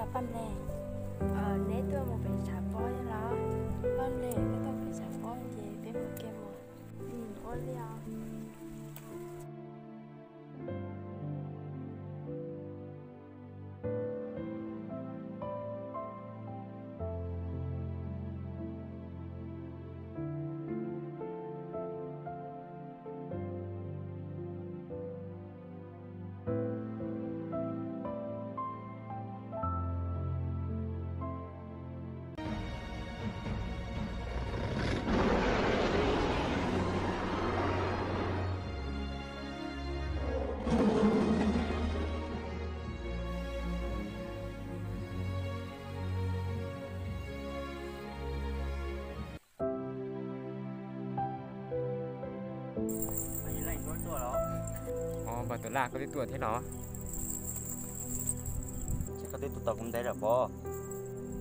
Paj Npleg, neb tuaj mus pem tshav pob los? Paj Npleg, neb tuaj pem tshav pob ces peb mus kiag mus. Ua li os. Os, Npawg Tuam Laj, koj twb tuaj thiab los? Ces koj twb tuaj tau kuv ntev lawm pob?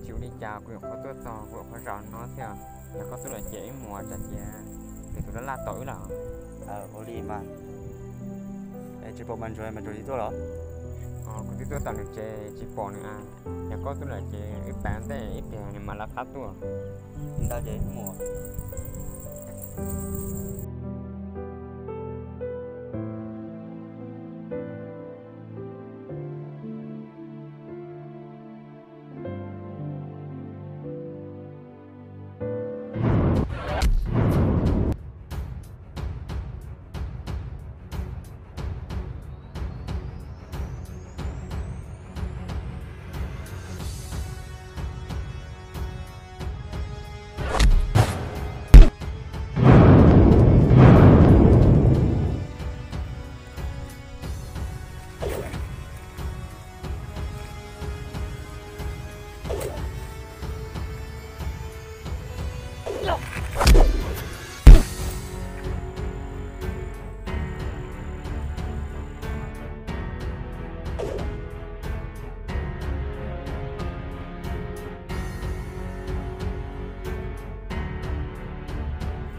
Tsis ua li cas, kuv nyuam qhuav tuaj txog kuv qhov zos no thiab. Yog koj tuaj lawm ces wb mus, tsam ces pem tus laj laj tom wb lawm. Ua li mas. Tsis pom Mas Ntsuag, Mas Ntsuag tsis tuaj los? Kuv twb tuaj tom nws tsev tsis pom nws. Yog koj tuaj lawm ces wb pab ntej ib pliag nws mam lawv qab tuaj. Ntawd ces wb mus.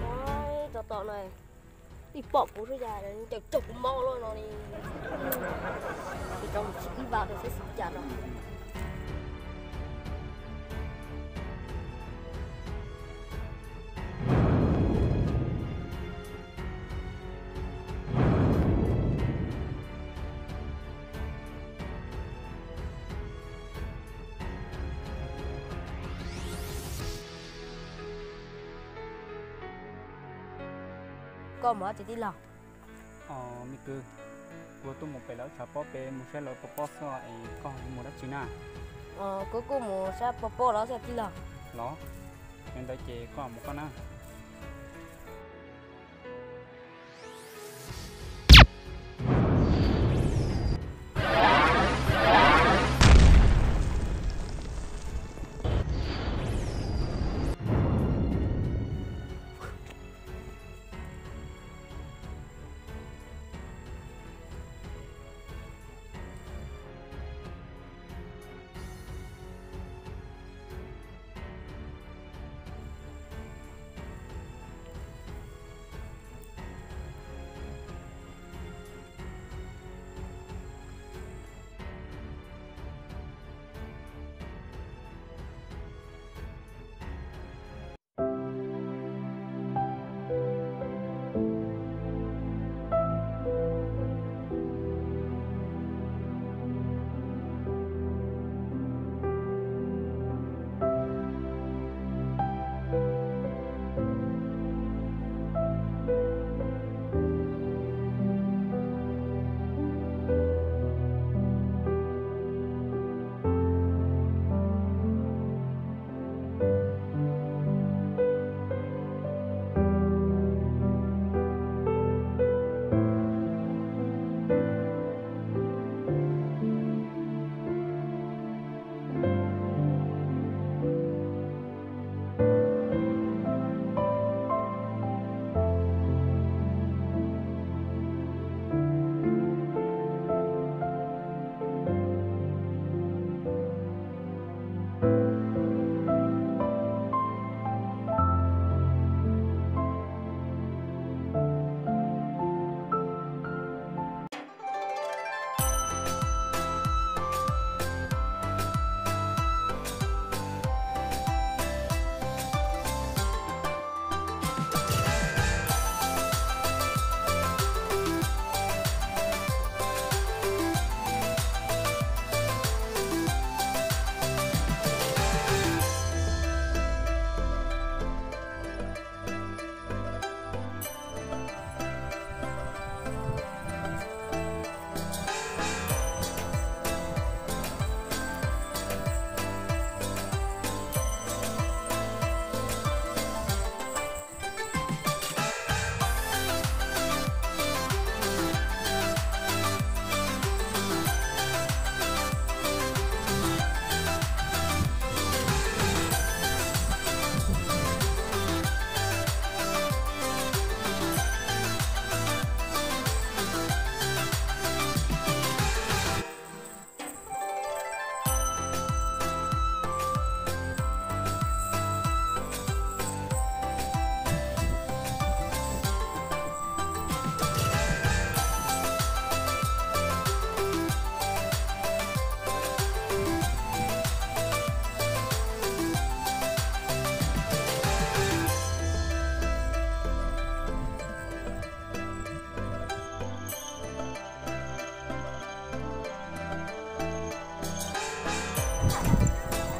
Ua, tsov tom no, ib pom kuv xwb cas caum kuv mob luaj no li. Ces rau mus tsis ib vas rau seb xyov cas no. Koj mus dab tsi tij laug? Me kwv, kuv tuaj mus pem lawv tshav pob pem mus saib lawv pov pob xwb es koj mus dab tsi na? Kuv kuj mus saib pov pob los xwb tij laug. Los, yog ntawd ces koj mus koj na.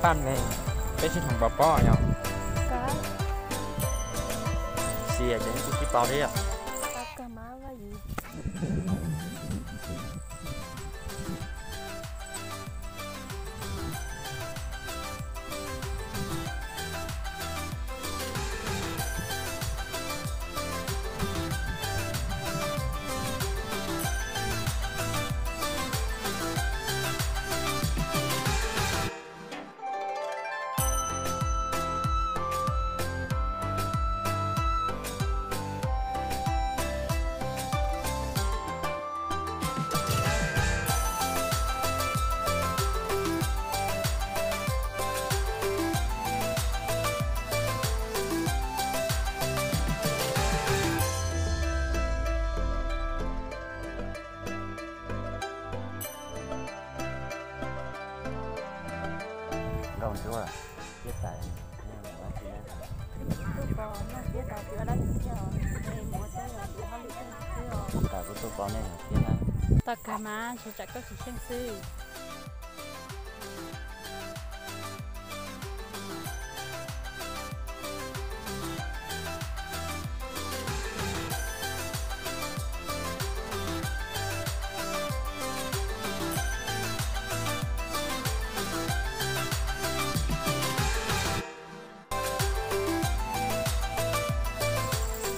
Paj Npleg, peb sib hloov pov pob yog? Xias ces kuv tsis paub thiab. Nkauj Ntsuab, thiab tais, nej mus dab tsi na? Kuv tuaj pom nej thiab tais, kuv ua dab tsi thiab os? Nej mus ua teb los kuv hauj lwm xwb os. Tais, kuv tuaj pom nej thiab na. Tau kawg mas, ntshe tsam koj tsis xyeej xwb.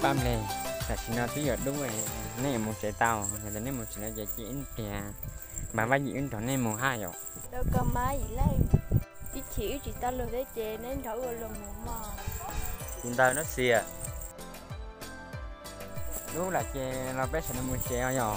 Paj Npleg, tam sim no twb yuav dub, nej yuav mus tsev tau, yog tias nej mus tsev no ces cia ib pliag mas Vaj Yim wb nrog nej mus haj yom. Tau kawg mas Yim Leej, ib chim wb tsis tau luag thiab ces neb nrog wb ua luag mus mog. Tsis ntawd no Xias, dub lawm ces los peb sawv daws mus tsev os yom.